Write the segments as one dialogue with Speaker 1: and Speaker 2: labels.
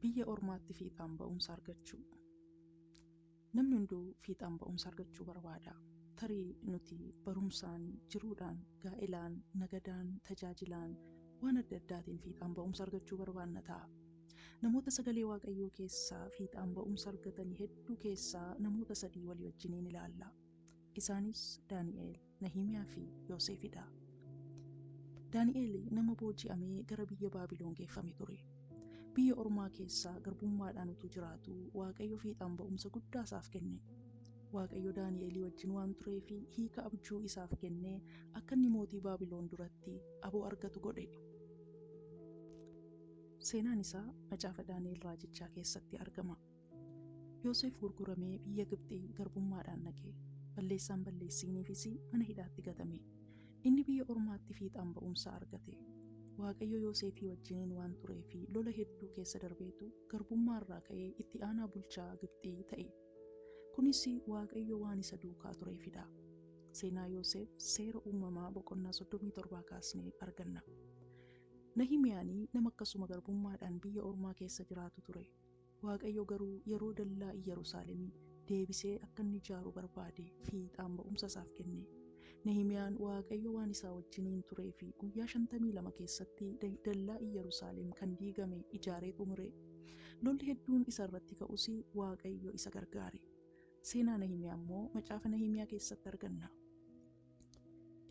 Speaker 1: Biyya ormaatti fiixaan ba'umsa argachuu. Namni hunduu fiixaan ba'umsa argachuu barbaada. Tarii nuti barumsaan, jiruudhaan, gaa'ilaan, nagadaan, tajaajilaan, waan adda addaatiin fiixaan ba'umsa argachuu barbaanna ta'a. Namoota sagalee Waaqayyoo keessaa fiixaan ba'umsa argatanii hedduu keessaa namoota sadii walii wajjiniin ilaalla. Isaanis Daani'el, Nahimiyaa fi Yoosefidha. Daani'el nama booji'amee gara biyya Baabiloon geeffame ture. Biyya ormaa keessaa garbummaadhaan utuu jiraatu Waaqayyo fiixaan ba'umsa guddaa isaaf kenne. Waaqayyo Daani'elii wajjin waan turee fi hiika abjuu isaaf kennee akka inni mootii Baabiloon duratti aboo argatu godhe. Seenaan isaa macaafa Daani'el raajichaa keessatti argama. Yoosef gurguramee biyya Gibxii garbummaadhaan dhaqe. Balleessaan balleessiiniifis mana hidhaatti gatame. Inni biyya ormaatti fiixaan ba'umsa argate. Waaqayyo Yoosefii wajjiniin waan turee fi lola hedduu keessa darbeetu garbummaa irraa ka'ee itti aanaa bulchaa Gibxii ta'e. Kunis Waaqayyo waan isa duukaa tureefidha. Seenaa Yoosef seera uumamaa boqonnaa 37 kaasnee arganna. Nahimiyaanii nama akkasuma garbummaadhaan biyya ormaa keessa jiraatu ture. Waaqayyo garuu yeroo dallaa Yerusaalemii deebisee akka inni ijaaru barbaade fiixaan ba'umsa isaaf kenne. Nahimiyaan Waaqayyo waan isaa wajjiniin turee fi guyyaa 52 keessatti dallaa Yerusaalem kan diigame ijaaree xumure. Lolli hedduun isa irratti ka'us Waaqayyo isa gargaare. Seenaa Nahimiyaa immoo macaafa Nahimiyaa keessatti arganna.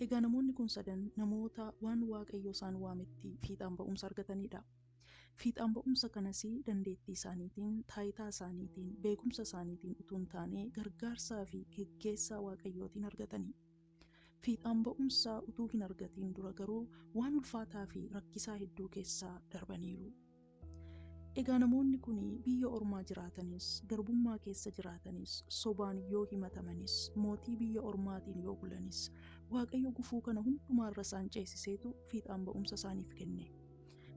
Speaker 1: Egaa namoonni kun sadan namoota waan Waaqayyo isaan waametti fiixaan ba'umsa argatanidha. Fiixaan ba'umsa kanas dandeettii isaaniitiin, taayitaa isaaniitiin, beekumsa isaaniitiin utuu hin taane gargaarsaa fi geggeessaa Waaqayyootiin argatani. Fiixaan ba'umsa utuu hin argatiin dura garuu waan ulfaataa fi rakkisaa hedduu keessaa darbaniiru. Egaa namoonni kun biyya ormaa jiraatanis, garbummaa keessa jiraatanis, sobaan yoo himatamanis, mootii biyya ormaatiin yoo bulanis, Waaqayyo gufuu kana hundumaarra isaan ceesiseetu fiixaan ba'umsa isaaniif kenne.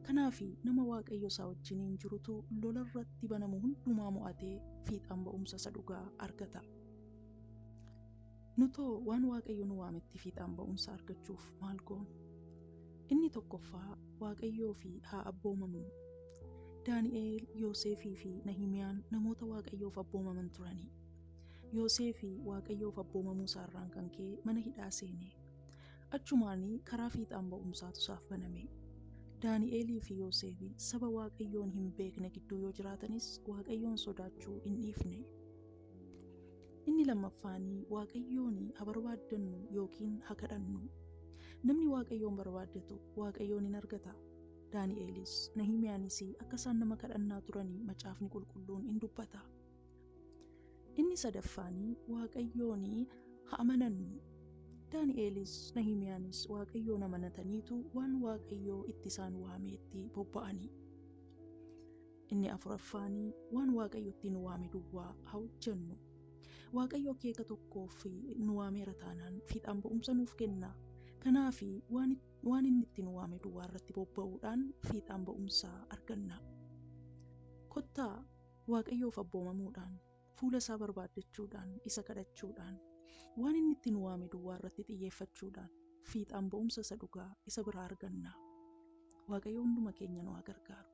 Speaker 1: Kanaaf nama Waaqayyo isaa wajjiniin jirutu lolarratti banamu hundumaa mo'atee fiixaan ba'umsa isa dhugaa argata. Nutoo waan Waaqayyo nu waametti fiixaan ba'umsa argachuuf maal goona? Inni tokkoffaa Waaqayyoo fi haa abboomamnu. Daani'el, Yoosefii fi Nahimiyaan namoota Waaqayyoof abboomaman turani. Yoosefii Waaqayyoof abboomamuu isaarraan kan ka'e mana hidhaa seene. Achumaanii karaa fiixaan ba'umsaatu isaaf baname. Daani'elii fi Yoosefii saba Waaqayyoon hin beekne gidduu yoo jiraatanis Waaqayyoon sodaachuu hin dhiifne. Inni lammaffaanii Waaqayyoon haa barbaaddannu yookiin haa kadhannu. Namni Waaqayyoon barbaaddatu Waaqayyoon hin argata. Daani'elis Nahimiyaanis akka isaan nama kadhannaa turanii macaafni qulqulluun in dubbata. Inni sadaffaanii Waaqayyoon haa amanannu. Daani'elis Nahimiyaanis Waaqayyoon amanataniitu waan Waaqayyoo itti isaan waameetti bobba'ani. Inni afuraffaanii waan Waaqayyo itti nu waame duwwaa haa hojjennu. Waaqayyo akeeka tokkoof nu waameera taanaan fiixaan ba'umsa nuuf kenna. Kanaaf waan inni itti nu waame duwwaa irratti bobba'uudhaan fiixaan ba'umsaa arganna. Kottaa Waaqayyoof abboomamuudhaan, fuula isaa barbaaddachuudhaan, isa kadhachuudhaan, waan inni itti nu waame duwwaa irratti xiyyeeffachuudhaan fiixaan ba'umsa isa dhugaa isa biraa arganna. Waaqayyo hunduma keenya nu haa gargaaru.